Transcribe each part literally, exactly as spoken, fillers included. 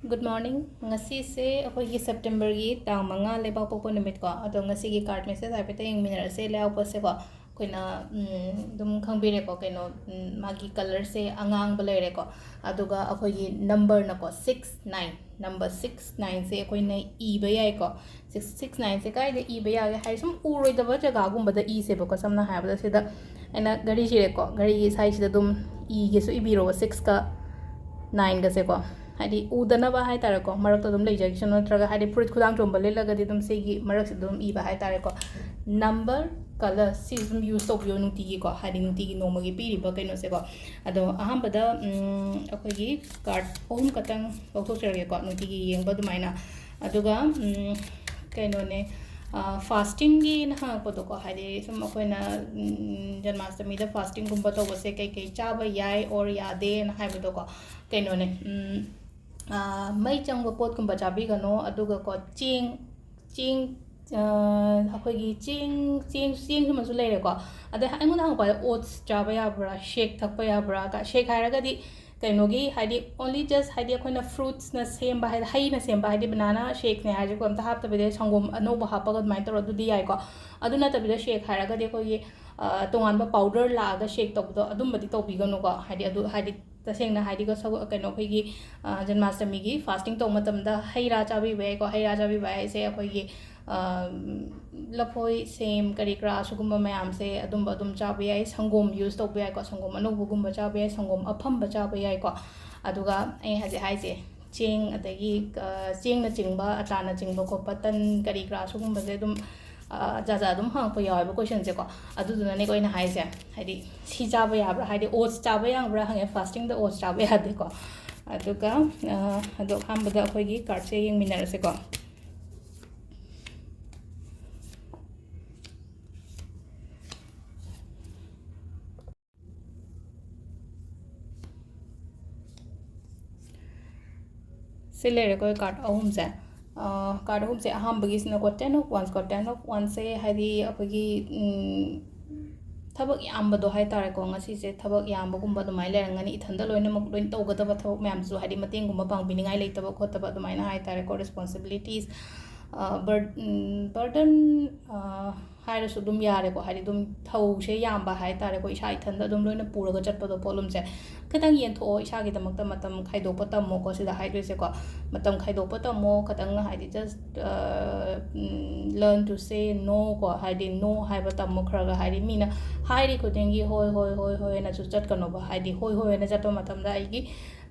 Good morning. ꯉꯁꯤꯁꯦ ꯑꯩꯈꯣꯏꯒꯤ ꯁꯦꯞꯇꯦꯝꯕꯔꯒꯤ ꯇꯥꯡ ꯃꯉꯥ, ꯂꯩꯕꯥꯛꯄꯣꯛꯄ ꯅꯨꯃꯤꯠꯀꯣ꯫ ꯑꯗꯣ ꯉꯁꯤꯒꯤ card message ꯍꯥꯏꯐꯦꯠꯇ ꯌꯦꯡꯃꯤꯟꯅꯔꯁꯦ꯫ ꯂꯩꯕꯥꯛꯄꯣꯛꯄꯁꯦꯀꯣ ꯑꯩꯈꯣꯏꯅ, ꯎꯝ, ꯑꯗꯨꯝ ꯈꯪꯕꯤꯔꯦꯀꯣ, ꯀꯩꯅꯣ, ꯎꯝ, ꯃꯥꯒꯤ colourꯁꯦ ꯑꯉꯥꯡꯕ ꯂꯩꯔꯦꯀꯣ꯫ ꯑꯗꯨꯒ ꯑꯩꯈꯣꯏꯒꯤ numberꯅꯀꯣ, six nine, number six nineꯁꯦ ꯑꯩꯈꯣꯏꯅ ꯏꯕ ꯌꯥꯏꯀꯣ꯫ Six, six nineꯁꯦ ꯀꯥꯏꯗ ꯏꯕ ꯌꯥꯒꯦ ꯍꯥꯏ, ꯁꯨꯝ ꯎꯔꯣꯏꯗꯕ ꯖꯒꯥꯒꯨꯝꯕꯗ ꯏꯁꯦꯕꯀꯣ꯫ ꯁꯝꯅ ꯍꯥꯏꯔꯕꯗ ꯁꯤꯗ ꯑꯩꯅ ꯘꯔꯤꯁꯤꯗꯀꯣ, ꯘꯔꯤꯒꯤ ꯁꯥꯏꯁꯤꯗ ꯑꯗꯨꯝ ꯏꯒꯦꯁꯨ ꯏꯕꯤꯔꯣꯕ, sixꯀ nineꯒꯁꯦꯀꯣ꯫ ꯍꯥꯏꯗꯤ ꯎꯗꯅꯕ ꯍꯥꯏꯇꯥꯔꯦꯀꯣ, ꯃꯔꯛꯇ ꯑꯗꯨꯝ ꯂꯩꯖꯈꯤꯁꯅꯨ, ꯅꯠꯇ꯭ꯔꯒ ꯍꯥꯏꯗꯤ ꯐꯨꯔꯤꯠ ꯈꯨꯗꯥꯡ ꯆꯣꯟꯕ ꯂꯤꯠꯂꯒꯗꯤ ꯑꯗꯨꯝ ꯁꯤꯒꯤ ꯃꯔꯛꯁꯤꯗ ꯑꯗꯨꯝ ꯏꯕ ꯍꯥꯏꯇꯥꯔꯦꯀꯣ꯫ Number, colour ꯁꯤ ꯑꯗꯨꯝ use ꯇꯧꯕꯤꯌꯣ ꯅꯨꯡꯇꯤꯒꯤꯀꯣ, ꯍꯥꯏꯗꯤ ꯅꯨꯡꯇꯤꯒꯤ ꯅꯣꯡꯃꯒꯤ ꯄꯤꯔꯤꯕ ꯀꯩꯅꯣꯁꯦꯀꯣ꯫ ꯑꯗꯣ ꯑꯍꯥꯟꯕꯗ, ꯎꯝ, ꯑꯩꯈꯣꯏꯒꯤ card ꯑꯍꯨꯝ ꯈꯛꯇꯪ ꯂꯧꯊꯣꯛꯆꯔꯒꯦꯀꯣ, ꯅꯨꯡꯇꯤꯒꯤ ꯌꯦꯡꯕ ꯑꯗꯨꯃꯥꯏꯅ꯫ ꯑꯗꯨꯒ, ꯎꯝ, ꯀꯩꯅꯣꯅꯦ, ꯑ, fastingꯒꯤꯅ ꯍꯪꯉꯛꯄꯗꯣꯀꯣ, ꯍꯥꯏꯗꯤ ꯁꯨꯝ ꯑꯩꯈꯣꯏꯅ, ꯎꯝ, ꯖꯟꯃꯥꯁꯇꯃꯤꯗ fastingꯒꯨꯝꯕ ꯇꯧꯕꯁꯦ ꯀꯩꯀꯩ ꯆꯥꯕ ꯌꯥꯏ or ꯌꯥꯗꯦꯅ ꯍꯥꯏꯕꯗꯣꯀꯣ, ꯀꯩꯅꯣꯅꯦ, ꯎꯝ, ꯑ, ꯃꯩ ꯆꯪꯕ ꯄꯣꯠꯀꯨꯝꯕ ꯆꯥꯕꯤꯒꯅꯣ, ꯑꯗꯨꯒꯀꯣ ꯆꯦꯡ, ꯆꯦꯡ, ꯑ, ꯑꯩꯈꯣꯏꯒꯤ ꯆꯦꯡ, ꯆꯦꯡ, ꯆꯦꯡꯁꯤꯃꯁꯨ ꯂꯩꯔꯦꯀꯣ꯫ ꯑꯗꯩ ꯑꯩꯉꯣꯟꯗ ꯍꯪꯉꯛꯄꯗ oats ꯆꯥꯕ ꯌꯥꯕ꯭ꯔꯥ, shake ꯊꯛꯄ ꯌꯥꯕ꯭ꯔꯥ? Shake ꯍꯥꯏꯔꯒꯗꯤ ꯀꯩꯅꯣꯒꯤ, ꯍꯥꯏꯗꯤ only just ꯍꯥꯏꯗꯤ ꯑꯩꯈꯣꯏꯅ fruitsꯅ ꯁꯦꯝꯕ, ꯍꯥꯏꯗꯤ ꯍꯩꯅ ꯁꯦꯝꯕ, ꯍꯥꯏꯗꯤ banana shakeꯅꯦ ꯍꯥꯏꯔꯁꯨꯀꯣ, ꯑꯝꯇ ꯍꯥꯞꯇꯕꯤꯗ ꯁꯪꯒꯣꯝ ꯑꯅꯧꯕ ꯍꯥꯞꯄꯒ ꯑꯗꯨꯃꯥꯏꯅ ꯇꯧꯔ ꯑꯗꯨꯗꯤ ꯌꯥꯏꯀꯣ꯫ ꯑꯗꯨ ꯅꯠꯇꯕꯤꯗ shake ꯍꯥꯏꯔꯒꯗꯤ ꯑꯩꯈꯣꯏꯒꯤ, ꯑ, ꯇꯣꯉꯥꯟꯕ powder ꯂꯥꯛꯑꯒ shake ꯇꯧꯕꯗꯣ ꯑꯗꯨꯝꯕꯗꯤ ꯇꯧꯕꯤꯒꯅꯨꯀꯣ꯫ ꯍꯥꯏꯗꯤ ꯑꯗꯨ, ꯍꯥꯏꯗꯤ ꯇꯁꯦꯡꯅ ꯍꯥꯏꯗꯤꯀꯣ, ꯁꯒꯣ-, ꯀꯩꯅꯣ ꯑꯩꯈꯣꯏꯒꯤ, ꯑ, ꯖꯟꯃꯥꯁꯇꯃꯤꯒꯤ fasting ꯇꯧꯕ ꯃꯇꯝꯗ ꯍꯩ ꯔꯥ ꯆꯥꯕꯤꯕ ꯌꯥꯏꯀꯣ꯫ ꯍꯩ ꯔꯥ ꯆꯥꯕꯤꯕ ꯍꯥꯏꯁꯦ ꯑꯩꯈꯣꯏꯒꯤ, ꯑ, ꯂꯐꯣꯏ, ꯁꯦꯝ, ꯀꯔꯤ ꯀꯔꯥ ꯁꯤꯒꯨꯝꯕ ꯃꯌꯥꯝꯁꯦ ꯑꯗꯨꯝꯕ ꯑꯗꯨꯝ ꯆꯥꯕ ꯌꯥꯏ꯫ ꯁꯪꯒꯣꯝ use ꯇꯧꯕ ꯌꯥꯏꯀꯣ, ꯁꯪꯒꯣꯝ ꯑꯅꯧꯕꯒꯨꯝꯕ ꯆꯥꯕ ꯌꯥꯏ, ꯁꯪꯒꯣꯝ ꯑꯐꯝꯕ ꯆꯥꯕ ꯌꯥꯏꯀꯣ꯫ ꯑꯗꯨꯒ ꯑꯩ ꯍꯧꯖꯤꯛ ꯍꯥꯏꯁꯦ, ꯆꯦꯡ, ꯑꯗꯒꯤ, ꯑ, ꯆꯦꯡꯅꯆꯤꯡꯕ, ꯑꯇꯥꯅꯆꯤꯡꯕ ꯈꯣꯠꯄ, ꯇꯟ ꯀꯔꯤ ꯀꯔꯥ ꯁꯤꯒꯨꯝꯕꯁꯦ ꯑꯗꯨꯝ, ꯑ, ꯖꯥꯠ ꯖꯥꯠ ꯑꯗꯨꯝ ꯍꯪꯉꯛꯄ ꯌꯥꯎꯋꯦꯕ questionꯁꯦꯀꯣ꯫ ꯑꯗꯨꯗꯨꯅꯅꯦꯀꯣ ꯑꯩꯅ ꯍꯥꯏꯁꯦ, ꯍꯥꯏꯗꯤ ꯁꯤ ꯆꯥꯕ ꯌꯥꯕ꯭ꯔꯥ, ꯍꯥꯏꯗꯤ oats ꯆꯥꯕ ꯌꯥꯕ꯭ꯔꯥ ꯍꯪꯉꯦ, fastingꯗ oats ꯆꯥꯕ ꯌꯥꯗꯦꯀꯣ꯫ ꯑꯗꯨꯒ, ꯑ, ꯑꯗꯣ ꯑꯍꯥꯟꯕꯗ ꯑꯩꯈꯣꯏꯒꯤ cardꯁꯦ ꯌꯦꯡꯃꯤꯟꯅꯔꯁꯦꯀꯣ꯫ ꯁꯤ ꯂꯩꯔꯦꯀꯣ, card ꯑꯍꯨꯝꯁꯦ꯫ ꯑ, card ꯑꯍꯨꯝꯁꯦ, ꯑꯍꯥꯟꯕꯒꯤꯁꯤꯅꯀꯣ, ten of wands ꯀꯣ, ten of wandsꯁꯦ ꯍꯥꯏꯗꯤ ꯑꯩꯈꯣꯏꯒꯤ, ꯎꯝ, ꯊꯕꯛ ꯌꯥꯝꯕꯗꯣ ꯍꯥꯏ ꯇꯥꯔꯦꯀꯣ, ꯉꯁꯤꯁꯦ ꯊꯕꯛ ꯌꯥꯝꯕꯒꯨꯝꯕ ꯑꯗꯨꯃꯥꯏꯅ ꯂꯩꯔꯝꯒꯅꯤ, ꯏꯊꯟꯗ ꯂꯣꯏꯅꯃꯛ ꯂꯣꯏꯅ ꯇꯧꯒꯗꯕ ꯊꯕꯛ ꯃꯌꯥꯝꯁꯨ, ꯍꯥꯏꯗꯤ ꯃꯇꯦꯡꯒꯨꯝꯕ ꯄꯥꯡꯕꯤꯅꯤꯡꯉꯥꯏ ꯂꯩꯇꯕ ꯈꯣꯠꯇꯕ ꯑꯗꯨꯃꯥꯏꯅ ꯍꯥꯏ ꯇꯥꯔꯦꯀꯣ, responsibilities, burden ꯍꯥꯏꯔꯁꯨ ꯑꯗꯨꯝ ꯌꯥꯔꯦꯀꯣ, ꯍꯥꯏꯗꯤ ꯑꯗꯨꯝ ꯊꯧꯁꯦ ꯌꯥꯝꯕ ꯍꯥꯏ ꯇꯥꯔꯦꯀꯣ, ꯏꯁꯥ ꯏꯊꯟꯗ ꯑꯗꯨꯝ ꯂꯣꯏꯅ ꯄꯨꯔꯒ ꯆꯠꯄꯗꯣ ꯄꯣꯠꯂꯨꯝꯁꯦ꯫ ꯈꯤꯇꯪ ꯌꯦꯟꯊꯣꯛꯑꯣ, ꯏꯁꯥꯒꯤꯗꯃꯛꯇ ꯃꯇꯝ ꯈꯥꯏꯗꯣꯛꯄ ꯇꯝꯃꯣꯀꯣ, ꯁꯤꯗ ꯍꯥꯏꯗꯣꯏꯁꯦꯀꯣ꯫ ꯃꯇꯝ ꯈꯥꯏꯗꯣꯛꯄ ꯇꯝꯃꯣ, ꯈꯤꯇꯪ ꯍꯥꯏꯗꯤ just learn to say no ꯀꯣ, ꯍꯥꯏꯗꯤ no ꯍꯥꯏꯕ ꯇꯝꯃꯣ ꯈꯔ ꯈꯔ, ꯍꯥꯏꯗꯤ ꯃꯤꯅ ꯍꯥꯏꯔꯤ ꯈꯨꯗꯤꯡꯒꯤ ꯍꯣꯏ ꯍꯣꯏ ꯍꯣꯏ ꯍꯣꯏ ꯍꯥꯏꯅꯁꯨ ꯆꯠꯀꯅꯣꯕ, ꯍꯥꯏꯗꯤ ꯍꯣꯏ ꯍꯣꯏ ꯍꯥꯏꯅ ꯆꯠꯄ ꯃꯇꯝꯗ ꯑꯩꯒꯤ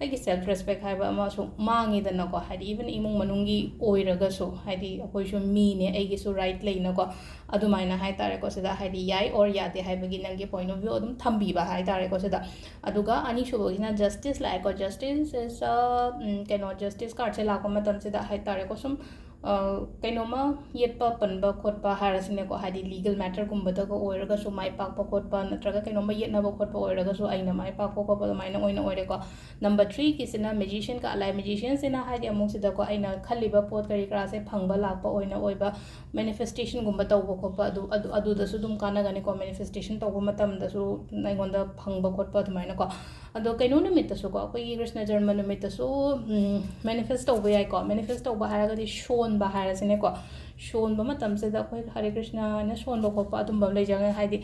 ꯑꯩꯒꯤ self respect ꯍꯥꯏꯕ ꯑꯃꯁꯨ ꯃꯥꯡꯉꯤꯗꯅꯀꯣ, ꯍꯥꯏꯗꯤ even ꯏꯃꯨꯡ ꯃꯅꯨꯡꯒꯤ ꯑꯣꯏꯔꯒꯁꯨ, ꯍꯥꯏꯗꯤ ꯑꯩꯈꯣꯏꯁꯨ ꯃꯤꯅꯦ, ꯑꯩꯒꯤꯁꯨ right ꯂꯩꯅꯀꯣ, ꯑꯗꯨꯃꯥꯏꯅ ꯍꯥꯏ ꯇꯥꯔꯦꯀꯣ, ꯁꯤꯗ ꯍꯥꯏꯗꯤ ꯌꯥꯏ or ꯌꯥꯗꯦ ꯍꯥꯏꯕꯒꯤ ꯅꯪꯒꯤ point of view ꯑꯗꯨꯝ ꯊꯝꯕꯤꯕ ꯍꯥꯏ ꯇꯥꯔꯦꯀꯣ ꯁꯤꯗ꯫ ꯑꯗꯨꯒ ꯑꯅꯤꯁꯨꯕꯒꯤꯁꯤꯅ justice ꯂꯥꯛꯑꯦꯀꯣ, justice is a, ꯎꯝ, ꯀꯩꯅꯣ, justice cardꯁꯦ ꯂꯥꯛꯄ ꯃꯇꯝꯁꯤꯗ ꯍꯥꯏ ꯇꯥꯔꯦꯀꯣ, ꯁꯨꯝ ꯑ, ꯀꯩꯅꯣꯝꯃ ꯌꯦꯠꯄ ꯄꯟꯕ ꯈꯣꯠꯄ ꯍꯥꯏꯔꯁꯤꯅꯦꯀꯣ, ꯍꯥꯏꯗꯤ legal matterꯒꯨꯝꯕꯗꯒ ꯑꯣꯏꯔꯒꯁꯨ ꯃꯥꯏ ꯄꯥꯛꯄ ꯈꯣꯠꯄ, ꯅꯠꯇ꯭ꯔꯒ ꯀꯩꯅꯣꯝꯃ ꯌꯦꯠꯅꯕ ꯈꯣꯠꯄ ꯑꯣꯏꯔꯒꯁꯨ ꯑꯩꯅ ꯃꯥꯏ ꯄꯥꯛꯄ ꯈꯣꯠꯄ ꯑꯗꯨꯃꯥꯏꯅ ꯑꯣꯏꯅ ꯑꯣꯏꯔꯦꯀꯣ꯫ Number threeꯒꯤꯁꯤꯅ magician ꯀꯥ ꯂꯥꯛꯑꯦ꯫ Magicianꯁꯤꯅ ꯍꯥꯏꯗꯤ ꯑꯃꯨꯛ ꯁꯤꯗꯀꯣ, ꯑꯩꯅ ꯈꯜꯂꯤꯕ ꯄꯣꯠ ꯀꯔꯤ ꯀꯔꯥꯁꯦ ꯐꯪꯕ ꯂꯥꯛꯄ ꯑꯣꯏꯅ ꯑꯣꯏꯕ, manifestationꯒꯨꯝꯕ ꯇꯧꯕ ꯈꯣꯠꯄ ꯑꯗꯨ, ꯑꯗꯨ, ꯑꯗꯨꯗꯁꯨ ꯑꯗꯨꯝ ꯀꯥꯟꯅꯒꯅꯤꯀꯣ, manifestation ꯇꯧꯕ ꯃꯇꯝꯗꯁꯨ ꯑꯩꯉꯣꯟꯗ ꯐꯪꯕ ꯈꯣꯠꯄ ꯑꯗꯨꯃꯥꯏꯅꯀꯣ꯫ ꯑꯗꯣ ꯀꯩꯅꯣ ꯅꯨꯃꯤꯠꯇꯁꯨꯀꯣ, ꯑꯩꯈꯣꯏꯒꯤ ꯀ꯭ꯔꯤꯁꯅ ꯖꯔꯃ ꯅꯨꯃꯤꯠꯇꯁꯨ manifest ꯇꯧꯕ ꯌꯥꯏꯀꯣ꯫ Manifest ꯇꯧꯕ ꯍꯥꯏꯔꯒꯗꯤ ꯁꯣꯟꯕ ꯍꯥꯏꯔꯁꯤꯅꯦꯀꯣ꯫ ꯁꯣꯟꯕ ꯃꯇꯝꯁꯤꯗ ꯑꯩꯈꯣꯏ ꯍꯔꯦ ꯀ꯭ꯔꯤꯁꯅ ꯍꯥꯏꯅ ꯁꯣꯟꯕ ꯈꯣꯠꯄ ꯑꯗꯨꯝꯕ ꯂꯩꯖꯒꯅꯤ꯫ ꯍꯥꯏꯗꯤ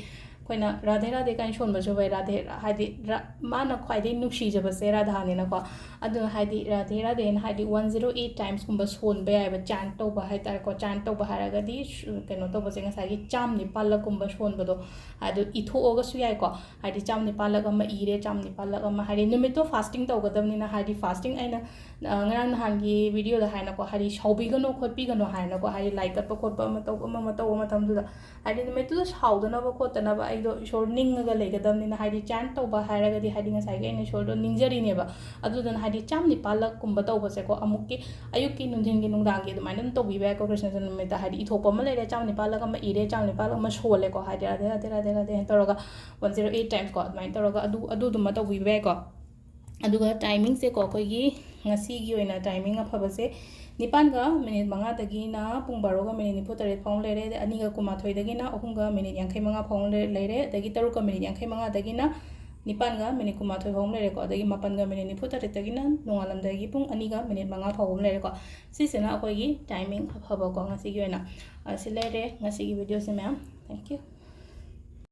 ꯑꯩꯈꯣꯏꯅ ꯔꯥꯙꯦ ꯔꯥꯙꯦ ꯀꯥꯏꯅ ꯁꯣꯟꯕꯁꯨ ꯐꯩ, ꯔꯥꯙꯦ, ꯍꯥꯏꯗꯤ ꯔꯥ-, ꯃꯥꯅ ꯈ꯭ꯋꯥꯏꯗꯒꯤ ꯅꯨꯡꯁꯤꯖꯕꯁꯦ ꯔꯥꯙꯥꯅꯤꯅꯀꯣ꯫ ꯑꯗꯨꯅ ꯍꯥꯏꯗꯤ ꯔꯥꯙꯦ ꯔꯥꯙꯦꯅ ꯍꯥꯏꯗꯤ one zero eight timesꯀꯨꯝꯕ ꯁꯣꯟꯕ ꯌꯥꯏꯑꯕ, chant ꯇꯧꯕ ꯍꯥꯏ ꯇꯥꯔꯦꯀꯣ꯫ Chant ꯇꯧꯕ ꯍꯥꯏꯔꯒꯗꯤ ꯁꯨ-, ꯀꯩꯅꯣ ꯇꯧꯕꯁꯦ, ꯉꯁꯥꯏꯒꯤ ꯆꯥꯝ ꯅꯤꯄꯥꯜꯂꯛꯀꯨꯝꯕ ꯁꯣꯟꯕꯗꯣ, ꯑꯗꯨ ꯏꯊꯣꯛꯑꯒꯁꯨ ꯌꯥꯏꯀꯣ꯫ ꯍꯥꯏꯗꯤ ꯆꯥꯝ ꯅꯤꯄꯥꯜꯂꯛ ꯑꯃ ꯏꯔꯦ, ꯆꯥꯝ ꯅꯤꯄꯥꯜꯂꯛ ꯑꯃ, ꯍꯥꯏꯗꯤ ꯅꯨꯃꯤꯠꯇꯣ fasting ꯇꯧꯒꯗꯕꯅꯤꯅ, ꯍꯥꯏꯗꯤ fasting ꯑꯩꯅ, ꯑ, ꯉꯔꯥꯡ ꯅꯍꯥꯟꯒꯤ videoꯗ ꯍꯥꯏꯅꯀꯣ, ꯍꯥꯏꯗꯤ ꯁꯥꯎꯕꯤꯒꯅꯣ ꯈꯣꯠꯄꯤꯒꯅꯣ ꯍꯥꯏꯅꯀꯣ, ꯍꯥꯏꯗꯤ ꯂꯥꯏ ꯀꯠꯄ ꯈꯣꯠꯄ ꯑꯃ ꯇꯧꯕ, ꯑꯃ ꯑꯃ ꯇꯧꯕ ꯃꯇꯝꯗꯨꯗ, ꯍꯥꯏꯗꯤ ꯅꯨꯃꯤꯠꯇꯨꯗ ꯁꯥꯎꯗꯅꯕ ꯈꯣꯠꯇꯅꯕ ꯑꯩꯗꯣ ꯏꯁꯣꯔ ꯅꯤꯡꯉꯒ ꯂꯩꯒꯗꯕꯅꯤꯅ, ꯍꯥꯏꯗꯤ chant ꯇꯧꯕ ꯍꯥꯏꯔꯒꯗꯤ, ꯍꯥꯏꯗꯤ ꯉꯁꯥꯏꯒꯤ ꯑꯩꯅ ꯏꯁꯣꯔꯗꯣ ꯅꯤꯡꯖꯔꯤꯅꯦꯕ꯫ ꯑꯗꯨꯗꯨꯅ ꯍꯥꯏꯗꯤ ꯆꯥꯝ ꯅꯤꯄꯥꯜꯂꯛꯀꯨꯝꯕ ꯇꯧꯕꯁꯦꯀꯣ, ꯑꯃꯨꯛꯀꯤ ꯑꯌꯨꯛꯀꯤ, ꯅꯨꯡꯊꯤꯟꯒꯤ, ꯅꯨꯡꯗꯥꯡꯒꯤ ꯑꯗꯨꯃꯥꯏꯅ ꯑꯗꯨꯝ ꯇꯧꯕꯤꯕ ꯌꯥꯏꯀꯣ꯫ ꯀ꯭ꯔꯤꯁꯅ ꯖꯔꯃ ꯅꯨꯃꯤꯠꯇ ꯍꯥꯏꯗꯤ ꯏꯊꯣꯛꯄ ꯑꯃ ꯂꯩꯔꯦ, ꯆꯥꯝ ꯅꯤꯄꯥꯜꯂꯛ ꯑꯃ ꯏꯔꯦ, ꯆꯥꯝ ꯅꯤꯄꯥꯜꯂꯛ ꯑꯃ ꯁꯣꯜꯂꯦꯀꯣ, ꯍꯥꯏꯗꯤ ꯔꯥꯙꯦ ꯔꯥꯙꯦ ꯔꯥꯙꯦ ꯔꯥꯙꯦ ꯍꯥꯏꯅ ꯇꯧꯔꯒ one zero eight timesꯀꯣ, ꯑꯗꯨꯃꯥꯏꯅ ꯇꯧꯔꯒ ꯑꯗꯨ, ꯑꯗꯨꯗꯨꯃ ꯇꯧꯕꯤꯕ ꯌꯥꯏꯀꯣ꯫ ꯑꯗꯨꯒ timingꯁꯦꯀꯣ, ꯑꯩꯈꯣꯏꯒꯤ ꯉꯁꯤꯒꯤ ꯑꯣꯏꯅ timing ꯑꯐꯕꯁꯦ ꯅꯤꯄꯥꯟꯒ ꯃꯤꯅꯤꯠ ꯃꯉꯥꯗꯒꯤꯅ ꯄꯨꯡ ꯕꯥꯔꯣꯒ ꯃꯤꯅꯤꯠ ꯅꯤꯐꯨ ꯇꯔꯦꯠ ꯐꯥꯎ ꯂꯩꯔꯦ, ꯑꯗꯩ ꯑꯅꯤꯒ ꯀꯨꯟꯃꯥꯊꯣꯏꯗꯒꯤꯅ ꯑꯍꯨꯝꯒ ꯃꯤꯅꯤꯠ ꯌꯥꯡꯈꯩ ꯃꯉꯥ ꯐꯥꯎ ꯂꯩ-, ꯂꯩꯔꯦ, ꯑꯗꯒꯤ ꯇꯔꯨꯛꯀ ꯃꯤꯅꯤꯠ ꯌꯥꯡꯈꯩ ꯃꯉꯥꯗꯒꯤꯅ ꯅꯤꯄꯥꯟꯒ ꯃꯤꯅꯤꯠ ꯀꯨꯟꯃꯥꯊꯣꯏ ꯐꯥꯎ ꯑꯃ ꯂꯩꯔꯦꯀꯣ, ꯑꯗꯒꯤ ꯃꯥꯄꯟꯒ ꯃꯤꯅꯤꯠ ꯅꯤꯐꯨ ꯇꯔꯦꯠꯇꯒꯤꯅ ꯅꯣꯡꯉꯥꯜꯂꯝꯗꯥꯏꯒꯤ ꯄꯨꯡ ꯑꯅꯤꯒ ꯃꯤꯅꯤꯠ ꯃꯉꯥ ꯐꯥꯎꯕ ꯑꯃ ꯂꯩꯔꯦꯀꯣ꯫ ꯁꯤꯁꯤꯅ ꯑꯩꯈꯣꯏꯒꯤ timing ꯑꯐꯕꯀꯣ ꯉꯁꯤꯒꯤ ꯑꯣꯏꯅ꯫ ꯑ, ꯁꯤ ꯂꯩꯔꯦ ꯉꯁꯤꯒꯤ videoꯁꯦ ꯃꯌꯥꯝ꯫ Thank you꯫